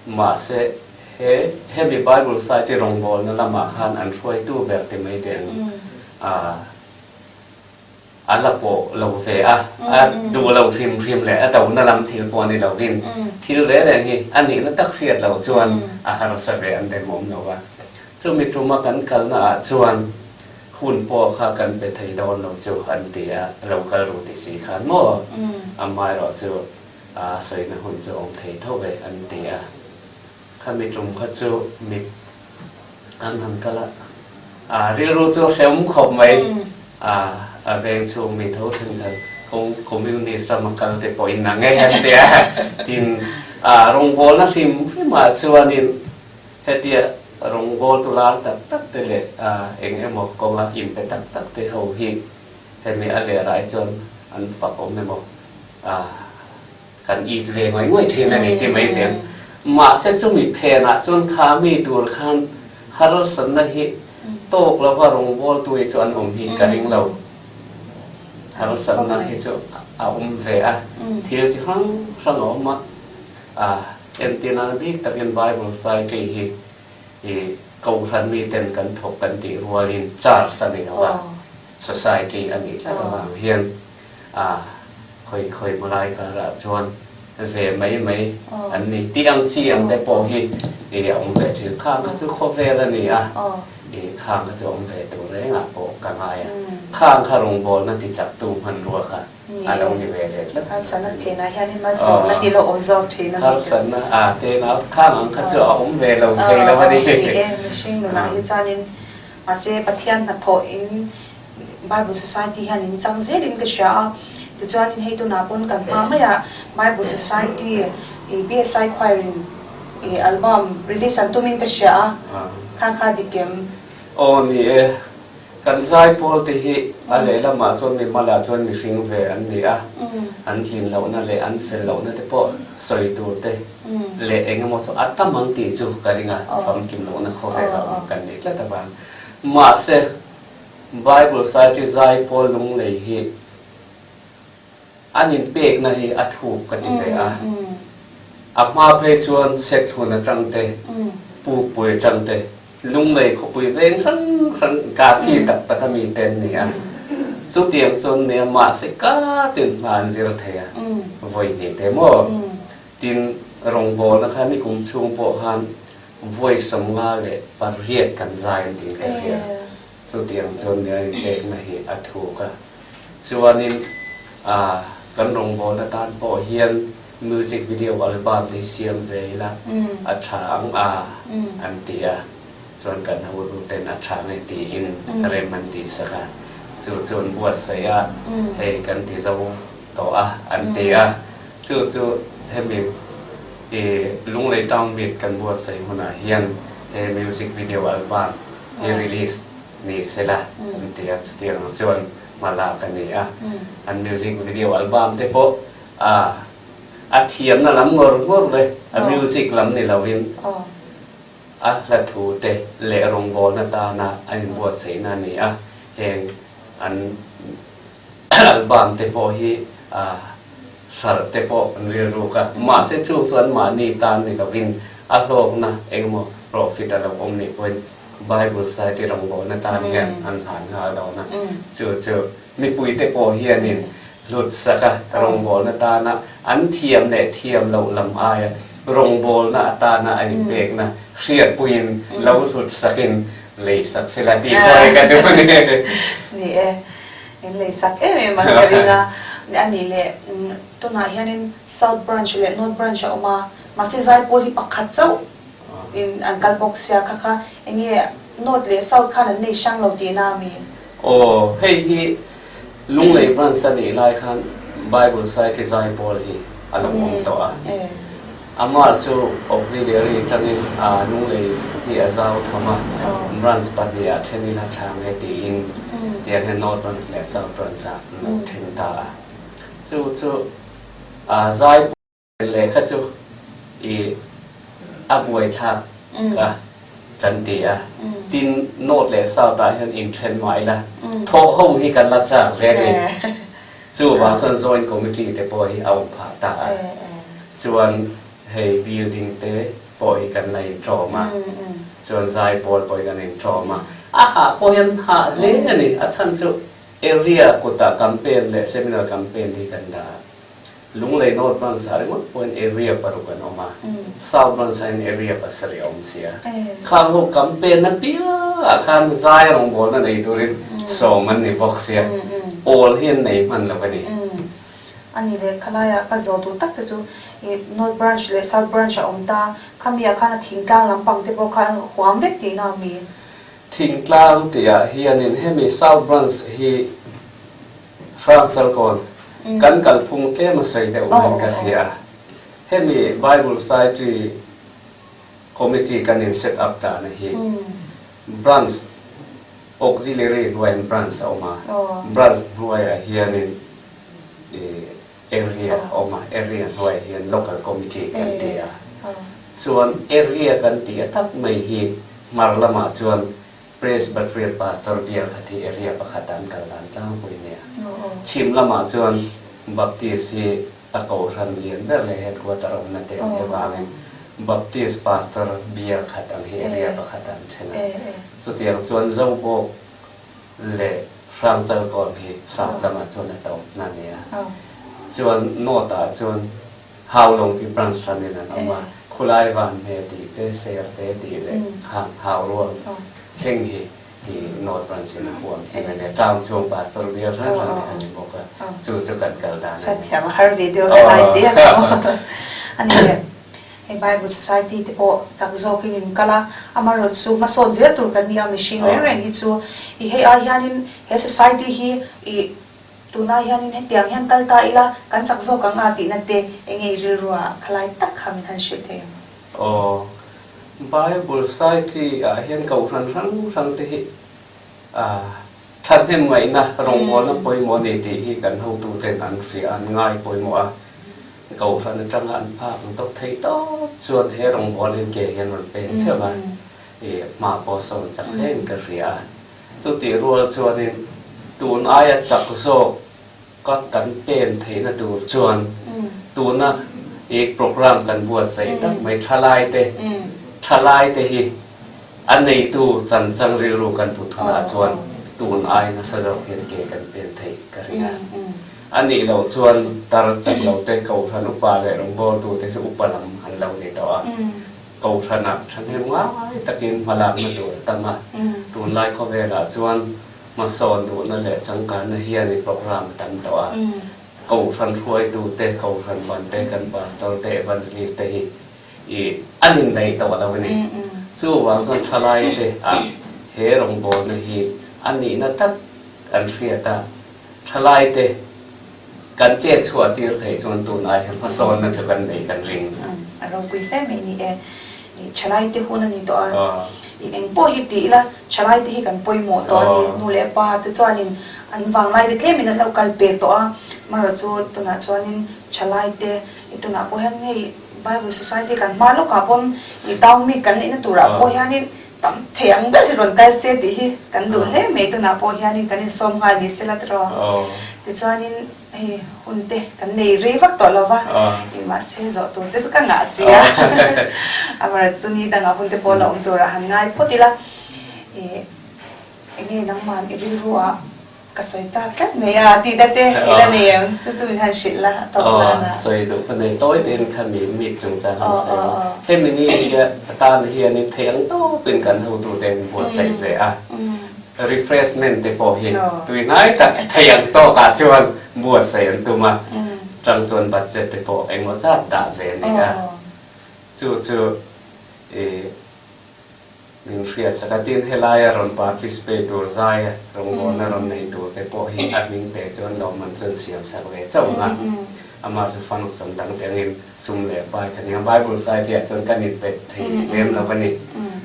mahse he hemi Bible Society rawngbawlna lamah khan an hruaitu ber ti mai teh ang a. A la pawh lo ve a, a duh lo hrim hrim leh a dona lam thil pawh ni lovin thil reng reng hi a nihna tak hriat loh chuan a harsa ve an demawm lo a. Chumi tuma kan kalna ah chuan hun pawh kha kan pe thei dawn lo chu an ti a, lo kal ru ti si khan maw amaherawh chu a sawina hun chu a awm thei tho ve an ti a. Khami tum kha chu mit an han kal a, a rilru chu hrehawm khawp mai. A a veng chhung mi tho thleng khan Communist rama kal te pawhin a ngei an ti a. Tin, a rawngbawlna hrim hrimah chuanin hetia rawngbawltu lar tak tak te leh eng emaw kawnga inpe tak tak te ho hi hemi a lerah hi chuan an fak awm emaw a Kan it ve ngawih ngawih thin a ni ti mai teh ang. Mahse chumi phenah chuan kha mi tur khan harsatna hi tawk lova rawngbawltu hi chu an awm hi ka ring lo. Harsatna hi chu a awm ve a, thil chi hrang hrang a awm a. A entirna bik takin Bible Society hi i Kohhran miten kan thawk kan tih rualin Church a ni lo a, Society a nih tlat avang hian A, khawi khawi hmalai karah chuan ve mai mai an ni tih ang chi ang te pawh hi i a awm ve thin. Khang kha chu khawvel a ni a, i khang kha chu awm ve tur rengah pawh ka ngai a. Khang kha rawngbawlna ti chaktu hmanrua kha a lo ni ve leh tlat. Harsatna phenah hianin malsawmna hi lo awm zawk thin a ni. Harsatna a tenau khang ang kha chu a awm ve lo thei lo a ni. Ni e, mihring nunah hi chuanin mahse Pathian hnathawhin Bible Society hian in chang zelin ka hria a, tichuanin hei tunah pawn kan hma maiah Bible Society ih BSI Choir in ih album release an tumin ka hria a, kha kha dik em? Aw ni e, kan zaipawl te hi a lehlamah chuan mimalah chuan mihring ve an ni a, an tlin lohna leh an fel lohna te pawh sawi tur te leh eng emaw chu a tam ang tih chu ka ring a, famkim lohna khawvel a awm kan nih tlat avang. Mahse. Bible Society zaipawl lunglei hi an inpekna hi a thuk ka ti ve a. A hma phei chuan Sethlun atang te, Pukpui atang te, lunglei khawpui veng hrang hrang kaki tak tak a mi te an ni a. Chutiang chuan nia mahse katin hma an zir thei a, vawi hnih te maw? Tin, rawngbawlna kha nikum chhung pawh khan Vawi 58 kan zai an tiin ka hria. Chutiang chuan mi a inpekna hi a thuk a. Chuanin kan rawngbawlna atan pawh hian music video album te hi siam ve ila a tha ang a an ti a. Chuan kan hotu ten a tha nge tiin rem an tihsak a. Chu chu an buatsaih a, hei kan ti zo tawh a an ti a. Chu chu hemi i Lunglei Town Meet kan buatsaih hunah hian he music video album hi release ni sela an ti a, chutiang ang chuan hma lak a ni a. An music video album te pawh a a thiamna lam ngawr ngawr le, a music lam ni lovin a hla thu te leh rawngbawlna tana a inbuatsaihna a ni a, heng an Album te pawh hi hralh te pawh an rilruk a, mahse chu chuan mahni tan ni lovin a hlawkna engemaw profit a lo awm nih pawhin Bible Society rawngbawlna tan hian an hlan nghal dawn a, chu chu mipui te pawh hianin hlutsak a rawngbawlna tana an thiam leh thiam loh lam aia rawngbawlna atana a inpekna hriatpuiin lo hlutsakin leisak sela tih pawh hi ka duh a ni. Ni e. In lei sak em em ang ka ring a, a nih leh tunah hianin South Branch leh North Branch a awm a, mahse Zaipawl hi pakhat chauh in an kal bawk sia kha kha eng nge North leh South khan an nei hrang lo tihna a mi? Aw, hei hi Lunglei Branch a nih lai khan Bible Society Zaipawl hi a lo awm tawh a. Amah chu Auxiliary atangin Lunglei hi a zau tham a, Branch pahnihah then ila tha ang e tiin tiang hian North Branch leh South Branch ah an lo then ta a. Chu chu Zaipawl Lehkha chu i a buaithlak a kan ti a, tin North leh South ah hian inthen mah ila thawh ho hi kan la chak ve a ni. Chuvang chuan Joint Committee te pawh hi a awm phah ta a, chuan hei building te pawh hi kan la intawm a, chuan zaipawl pawh hi kan intawm a, a hah pawh hian hah hle a ni, a chhan chu area kutah campaign leh seminar campaign hi kan dah a. Lunglei North Branch ah ringawt pawhin area paruk an awm a, South Branch ah hian area pasarih a awm si a. Khang ho campaign apiangah khan zai rawngbawlna nei turin sawm an ni bawk sia, awl hi an nei hman lo a ni. A ni leh, khalaiah ka zawh duh tak te chu i North Branch leh South Branch a awm ta, khamiah khan a thingtlang lampang te pawh kha an huam vek tihna a mi? Thingtlang tihah hianin hemi South Branch hi Hrangchalkawn, Kan kalphung tlem a sawi deuh mai ka hria. Hemi Bible Society Committee kan in set up dahna hi Branch Auxiliary hnuaiin Branch a awm a, Branch hnuaiah hianin Area a awm a, Area hnuaiah hian Local Committee kan ti a. Chuan Area kan tih a tak mai hi hmar lamah chuan Presbyterian Pastor bial kha thi area pakhat an kal dan tlangpui nia. Chhim lamah chuan Baptist hi a kohhran lian ber leh headquarter awmna te an nih avangin Baptist Pastor bial khat ang hi area pakhat an then a. Chutiang chuan Zobawk leh Hrangchalkawn hi South lamah chuan a tawpna a nia. Chuan North ah chuan Haulawng hi branch hranin an awm a, khulai van hme tih te, ser te tih leh hang hauruang thleng hi i North branch in a huam chin a nia. Town chhung pastor bial hrang hrang te kha ni bawk a, chu chu kan kal dan a ni. Hriatthiam a har ve deuh a, lai te a lo a ni le. Hei Bible Society te pawh chak zawkin in kal a, amaherawhchu chu hmasawn zel tur kan ni a, mihring reng reng hi chu i hei ai hianin he society hi i Tunah hianin hetiang hian kal ta ila, kan chak zawk ang a tihna te eng nge i rilru ah khalai tak kha min han hrilh thei ang? Aw, Bible Society ah hian kohhran hrang hrang te hi thahnem ngaihna rawngbawlna pawimawh a ni tih hi kan hotuten an hria, an ngai pawimawh a. Kohhran atanga an phak ang tawk theih tawp chuan he rawngbawl hian ke hian rawn peng theuh a, i hma pawh sawn chak hlein ka hria a. Chutih rual chuanin tun aia chak zawk ka kan pen theihna tur chuan tuna i program kan buatsaih tak mai thalaite thalaite hi a neitu chanchang rilru kan put hunah chuan tun ai nasa zawk hian ke kan pen theih ka ring a. A nih loh chuan tar chak lo te Kohhran upa leh rawngbawltute chu upa lam an lo ni tawh a. Kohhranah thahnem ngai takin hmalakna tur a tam a, tunlai khawvelah chuan hmasawn duhna leh changkanna hianin programme a tam tawh a. Kohhran hruaitute, Kohhran bante, kan pastor te, evangelist te hi i an indaih tawh lo a ni. Chuvang chuan thalaite ah he rawngbawlna hi a nihna tak an hriat a, thalaite Kan chet chhuah tir theih chuan tunah hian hmasawnna chu kan nei kan ring. A ropui hle mai ni e. Thalai te hun a ni tawh a, eng pawh hi ti ila thalai te hi kan pawimawh tawh a ni. Nu leh pa te chuanin an vanglai te tlemin an lo kal pek tawh a, amaherawh chu tunah chuanin thalai te tunah pawh hian hei Bible Society kan hma lawkah pawn town meet kan neihna turah pawh hianin Tam thei ang ber hi rawn kal se tih hi kan duh hle mai, tunah pawh hianin kan insawm nghal ni sela tiraw. Tichuanin hei hun te kan nei rei vak tawh lo va, mahse zawh tur te chu ka ngah si a, amaherawhchu chu ni dangah hun te pawh la awm turah han ngai phawt ila, eng nge nangman i rilru ah Ka sawi chak tlat mai a, tih ta te i la nei em? Chu chu min han hrilh la, a tawp nan a. Aw, sawi duh ka nei. Tawi tein kha mi meet chungchang han sawi a. Hemi ni hi atan hianin thei ang tawpin kan hotute an buatsaih ve a. Refreshment te pawh hi tuihnai tak thei ang tawkah chuan buatsaih an tum a. Chang chuan budget te pawh engmaw zat dah ve a ni a. Chu chu i. Min hriatsak a, tin helaia rawn participate tur zaia rawngbawlna rawn nei tur te pawh hi a hming te chuan lawmman chu an siamsak ve chauh ang a, amah chu function dang te angin sum leh pai kha nia Bible Society ah chuan kan inpe thei lem lo a ni,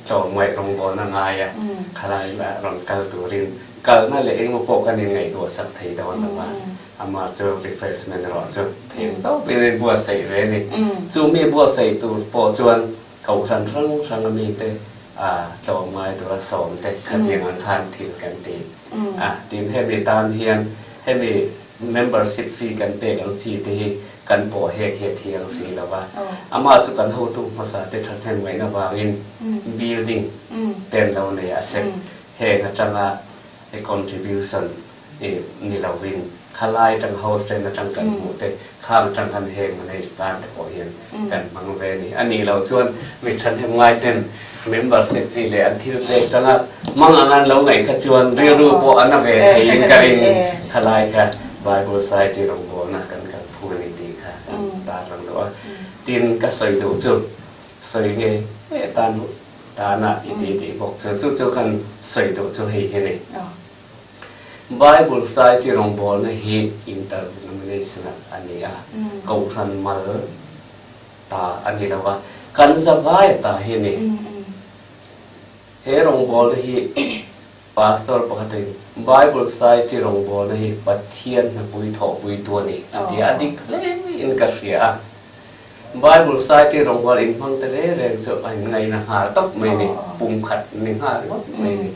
tlawmngaih rawngbawlna ngaia khalai rawn kal turin kalna leh engemaw pawh kan inngaihtuahsak thei dawn lo a. Amah chu refreshment erawh chu theng tawpin a inbuatsaih ve a ni. Chu mi buatsaih tur pawh chuan kohhran hrang hrang a mite tlawm ngai tura sawm te khatiang ang khan thil kan ti a. Tin, hemi tan hian hemi membership fee kan pek ang chi te hi kan pawh hek hi a thiang si lo va. Amah chu kan hotu hmasa te thahnem ngaihna vangin building ten lo nei a sek heng atanga contribution I ni lovin khalai atang house rent atang kan hmuh te khang atang khan heng manage tan te pawh hian kan hmang ve a ni. A nih loh chuan mi thahnem ngai ten membership fee leh an thil pek tanga hmang ang an lo ngaih kha chuan rilru pawh a na ve theiin ka ring. Khalai kha Bible Society rawngbawlna kan kalphu a ni tih kha kan tarlang duh a. Tin, ka sawi duh chu sawi ngei ngei atan tana i tih tih bawk chu chu chu kan sawi duh chu hei hi a ni. Bible Society rawngbawlna hi interdenominational a ni a, Kohhran mal ta a ni lo a, kan zavai ta hi a ni. He rawngbawlna hi Pastor pakhatin Bible Society rawngbawlna hi Pathian hnapui thawhpuitu a ni a ti a, a dik hle in ka hria a. Bible Society rawngbâwl inhmang te reng reng chu a inngaina nghal tawp mai ni, pum khat ni nghal ringawt mai ni.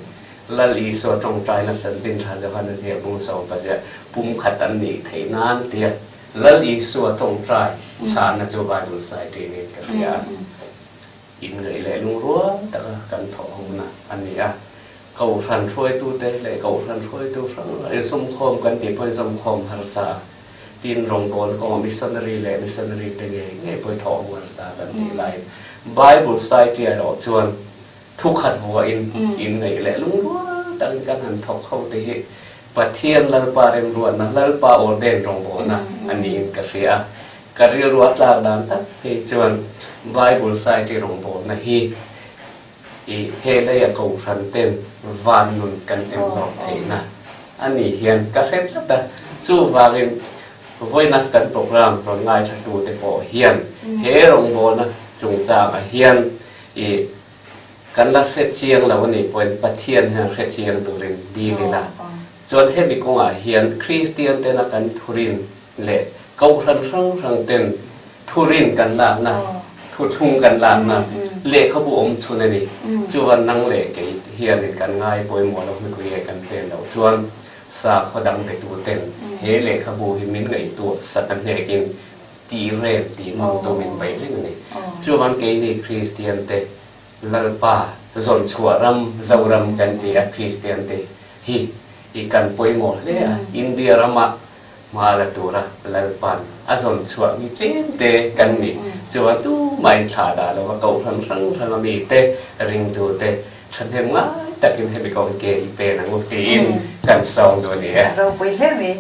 Lal Isua tawngtaina chanchin tha Johana ziah bung sawmpa ziah pum khat an nih theih nan tia Lal Isua tawngtai chhana chu Bible Society niin ka hria a. Inngaih leh lungrual taka kan thawh hona a ni a. Kohhran hruaitute leh kohhran hruaitu hrang hrang insawmkhawm kan tih pawhin insawmkhawm harsa a. Tin, rawngbâwl kawnga missionary leh missionary te ngei ngei pawhin thawh ho harsa kan tih laiin Bible Society erawh chuan thukhat vuahin inngaih leh lungrual takin kan han thawk ho te hi Pathian Lalpa remruatna, Lalpa ordain rawngbâwlna a niin ka hria a. Ka rilru a tlak dan tak phei chuan Bible Society rawngbâwlna hi I he leia kohhran ten van nun kan enhlawk theihna a nih hian ka hre tlat a, chuvangin vawiina kan program rawn ngaithlatute pawh hian he rawngbawlna chungchangah hian i kan la hre chiang lo a nih pawhin Pathian hian hre chiang turin dil ila. Chuan hemi kawngah hian Kristian tena kan thurin leh kohhran hrang hrang ten thurin kan lakna, thuthlung kan lakna lehkhabu awm chhun a ni. Chuan nang leh kei hianin kan ngai pawimawh lo hmikui leh kan pen loh chuan sakhaw dang betu ten he lehkhabu hi min ngaihtuah sak a hnekin tih rem tih hmang tumin beih reng a ni. Chuan keini Kristian te Lalpa zawnchhuah ram Zoram kan ti a Kristian te hi i kan pawimawh hle a, India rama hma la tura Lalpa'n a zawnchhuah mi tlem te kan ni. Chuan tumah in thlah dah lova kohhran hrang hranga mi te ringtu te thahnem ngai takin hemi kawng ke i pen ang u tiin kan sawng duh a ni e. Ropui hle mai.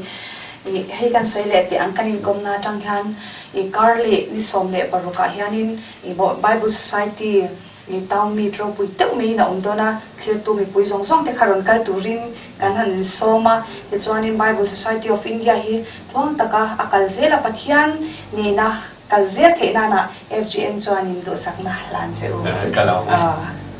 I hei kan sawi leh teh ang kan inkawmna atang hian i kar leh ni 16 ah hianin I Bible Society i town meet ropui deuh maiin a awm dawn a, thlirtu mipui zawng zawng te kha rawn kal turin kan han insawm a. Tichuanin Bible Society of India hi tluang taka a kal zel a, Pathian nena kal zel theih nana FGM chuanin duhsakna hlan che u. Ka lo.